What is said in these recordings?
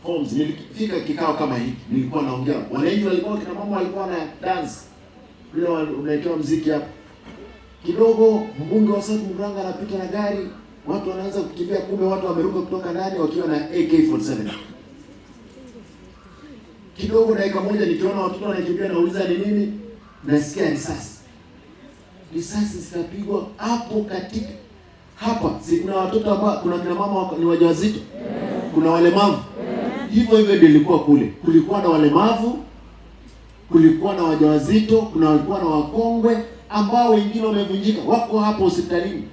Forms. Nilifika kikao kama hiki, nilikuwa naongea, wananchi walikuwa, kina mama walikuwa na dance vile unawekewa mziki hapo kidogo, mbunge wa South Murang'a anapita na gari, watu wanaanza kukimbia, kumbe watu wameruka kutoka ndani wakiwa na AK47. Kidogo dakika moja nikiona watoto wanakimbia, nauliza ni nini, nasikia risasi, risasi zikapigwa hapo katika hapa. Si kuna watoto ambao, kuna kina mama ni wajawazito, kuna walemavu. Hivyo hivyo ndio ilikuwa kule, kulikuwa na walemavu, kulikuwa na wajawazito, kuna walikuwa na wakongwe ambao wengine wamevunjika, wako hapo hospitalini.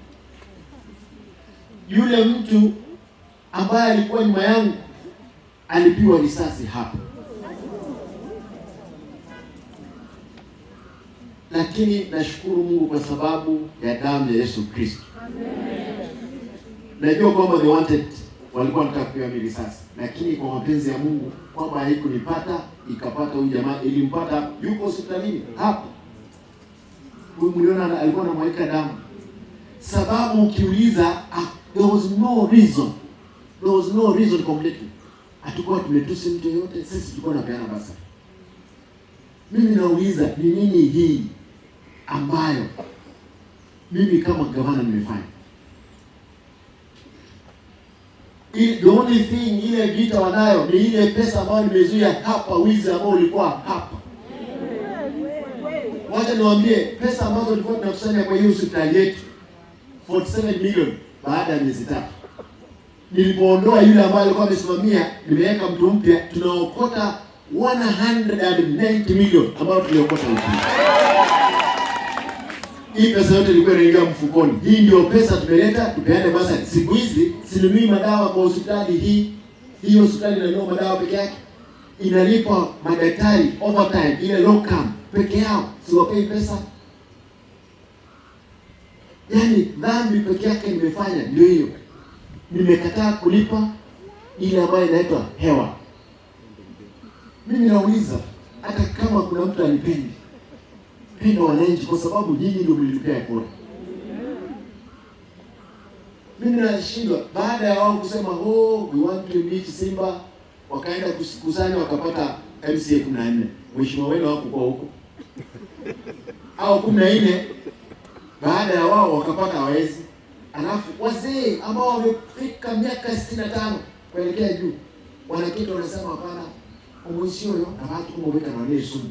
Yule mtu ambaye alikuwa nyuma yangu alipigwa risasi hapo, lakini nashukuru Mungu kwa sababu ya damu ya Yesu Kristo. Najua kwamba they wanted, walikuwa wanataka kupiga mimi risasi, lakini kwa mapenzi ya Mungu kwamba haikunipata, ikapata huyu jamaa, ilimpata, yuko hospitalini hapo. Huyu mliona alikuwa anamwaika damu. Sababu ukiuliza, there was no reason, there was no reason completely. Hatukuwa tumetusi mtu yoyote, sisi tulikuwa tunapeana basa. Mimi nauliza ni nini hii ambayo mimi kama gavana nimefanya? The only thing ile vita wanayo ni ile pesa ambayo nimezuia hapa, wizi ambao ulikuwa hapa. Wacha niwaambie, pesa ambazo tulikuwa tunakusanya kwa hiyo hospitali yetu 47 million baada ya miezi 3, nilipoondoa yule ambaye alikuwa amesimamia, nimeweka mtu mpya, tunaokota 190 million ambayo tuliokota huko. Hii pesa yote ilikuwa inaingia mfukoni. Hii ndio pesa tumeleta tupeane basa. Siku hizi sinunui madawa kwa hospitali hii. Hii hospitali inanunua madawa peke yake, inalipa madaktari overtime, ile locum peke yao, siwapei pesa. Yaani dhambi peke yake nimefanya ndio hiyo, nimekataa kulipa ile ambayo inaitwa hewa. Mimi nauliza, hata kama kuna mtu anipendi, penda wananchi, kwa sababu nyinyi ndio mlilipea kura. Mimi nashindwa baada ya wao kusema oh, we want to meet Simba, wakaenda kukusanya wakapata MCA 14. Mheshimiwa wenu hakukuwa huko au 14, baada ya wao wakapata hawezi. Alafu wazee ambao wamefika miaka 65 kuelekea juu wanaketi wanasema hapana, omwisi huyo na watu kumweka na sumu.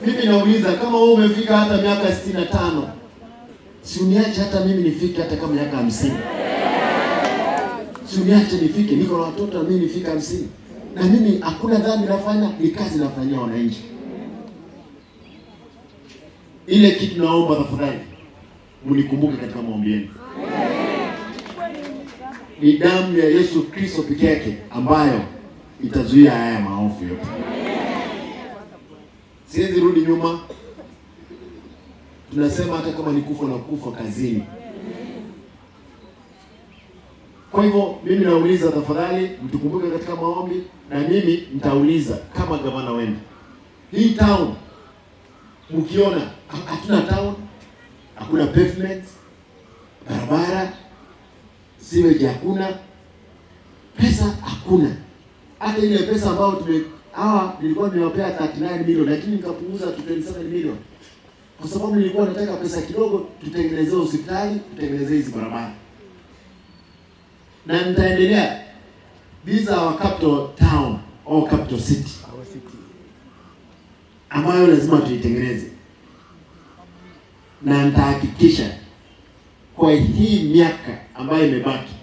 Mimi nauliza kama wewe umefika hata miaka 65, si uniache hata mimi nifike hata kama miaka 50. Si uniache nifike, niko na watoto na mimi nifike 50. Na mimi hakuna dhambi nafanya, ni kazi nafanyia wananchi. Ile kitu naomba tafadhali mnikumbuke katika maombi yenu. Ni damu ya Yesu Kristo peke yake ambayo itazuia haya maovu yote. Siwezi rudi nyuma. Tunasema hata kama ni kufa na kufa kazini. Kwa hivyo mimi nauliza tafadhali, mtukumbuke katika maombi, na mimi nitauliza kama gavana wenu. Hii town mkiona hatuna town, hakuna pavement, barabara, sewage hakuna, pesa hakuna. Hata ile pesa ambayo tume hawa nilikuwa nimewapea 39 million lakini nikapunguza to 27 million kwa sababu nilikuwa nataka pesa kidogo tutengenezee hospitali, tutengenezee hizi barabara, na nitaendelea. These are our capital town or capital city ambayo lazima tuitengeneze, na nitahakikisha kwa hii miaka ambayo imebaki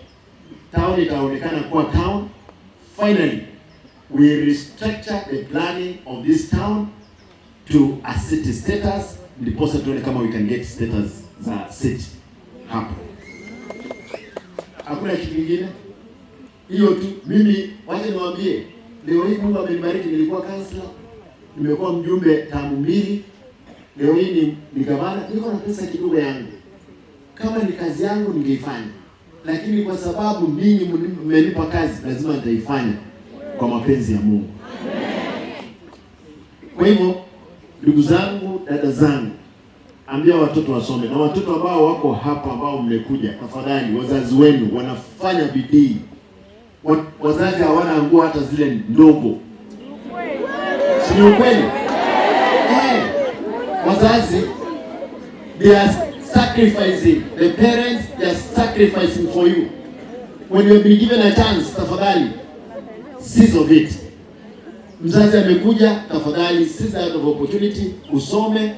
town itaonekana kuwa town. Finally we restructure the planning of this town to a city status, ndiposa tuone kama we can get status za city hapo. Hakuna kitu kingine, hiyo tu. Mimi wacha niwaambie, leo hii Mungu amenibariki, nilikuwa kansla, nimekuwa mjumbe tamu mbili, leo hii ni gavana, niko na pesa kidogo yangu. Kama ni kazi yangu ningeifanya, lakini kwa sababu ninyi mmenipa kazi, lazima nitaifanya kwa mapenzi ya Mungu. Kwa hivyo ndugu zangu, dada zangu, Ambia watoto wasome, na watoto ambao wako hapa ambao mmekuja, tafadhali, wazazi wenu wanafanya bidii. Wazazi hawana nguo hata zile ndogo, si ni ukweli? Eh, wazazi, they are sacrificing. The parents, they are sacrificing for you. When you have been given a chance, tafadhali seize of it. Mzazi amekuja, tafadhali seize that of opportunity, usome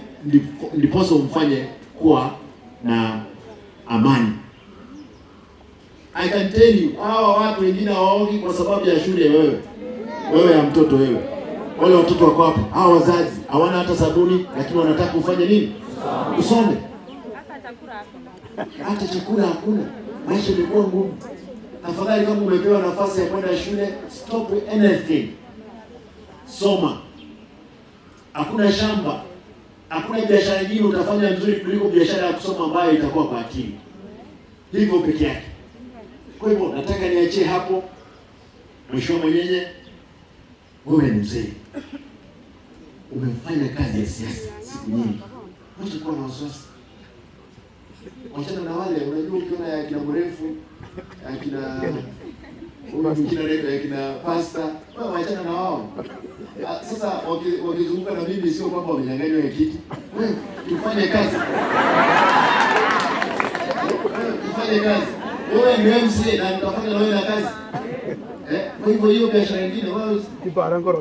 ndiposa umfanye kuwa na amani. I can tell you, hawa watu wengine hawaogi kwa sababu ya shule. Wewe ya mtoto wewe, wale watoto wako hapa, hawa wazazi hawana hata sabuni, lakini wanataka ufanye nini? Usome. Hata chakula hakuna, maisha imekuwa ngumu. Tafadhali, kama umepewa nafasi ya kwenda shule, stop anything, soma. Hakuna shamba, hakuna biashara nyingine utafanya nzuri kuliko biashara ya kusoma ambayo itakuwa kwa akili, hivyo peke yake. Kwa hivyo nataka niachie hapo. Mheshimiwa Mwenyenye, wewe ni mzee, umefanya kazi ya siasa siku nyingi, wacha kuwa na wasiwasi, wachana na wale. Unajua, ukiona ya kina mrefu, ya kina huyu mwingine anaitwa ya kina pasta, wewe wachana na wao. Ah, sasa wakizunguka na mimi, sio kwamba wamenyang'anywa ya kiti. Wewe tufanye kazi, wewe tufanye kazi. Wewe ndio MCA na nitafanya na wewe na kazi eh. Kwa hivyo hiyo biashara nyingine wewe barabara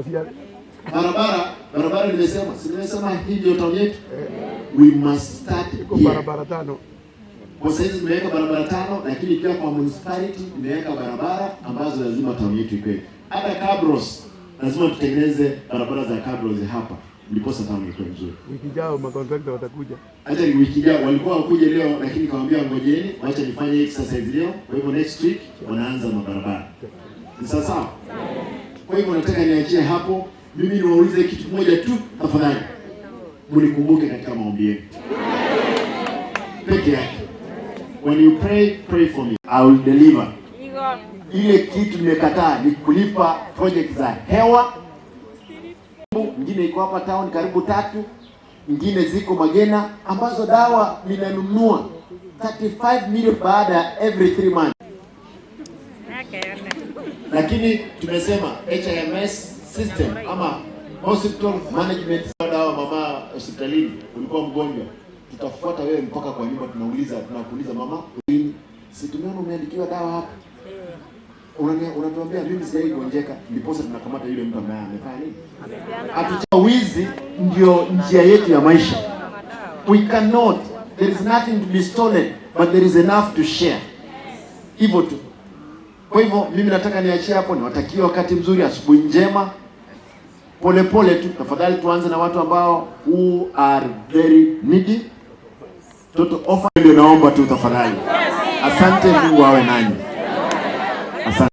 barabara, nimesema, si nimesema hii ndio town yetu. We must start Iko here. Barabara tano. Kwa saizi nimeweka barabara tano, lakini pia kwa municipality nimeweka barabara ambazo lazima town yetu ikwe. Hata Cabros lazima tutengeneze barabara za Cabros hapa, ndiposa town ikuwe mzuri. Wiki ijayo makontrakta watakuja. Hata wiki ijayo walikuwa wakuja leo, lakini kawaambia ngojeni, wacha nifanye exercise leo. Kwa hivyo next week wanaanza mabarabara. Ni sawa sawa? Kwa hivyo nataka niachie hapo. Mimi niwaulize kitu kimoja tu, tafadhali, mnikumbuke katika maombi yenu peke yake. When you pray, pray for me. I will deliver. Ile kitu nimekataa ni kulipa project za hewa. Nyingine iko hapa town karibu tatu, nyingine ziko Magena ambazo dawa ninanunua 35 million baada ya every 3 months. Lakini tumesema HIMS system ama hospital management, dawa mama hospitalini, ulikuwa mgonjwa, tutafuata wewe mpaka kwa nyumba, tunauliza, tunakuuliza mama, lini? Si tumeona umeandikiwa dawa hapa, unatuambia mimi sijai gonjeka, ndiposa tunakamata yule mtu ambaye amefanya nini? Hatucha wizi ndio njia yetu ya maisha. We cannot, there is nothing to be stolen but there is enough to share. Hivyo tu. Kwa hivyo mimi nataka niachie hapo, niwatakie wakati mzuri, asubuhi njema. Pole pole tu, tafadhali tuanze na watu ambao who are very needy. Toto offer ndio naomba tu tafadhali. Asante, Mungu awe nanyi. Asante.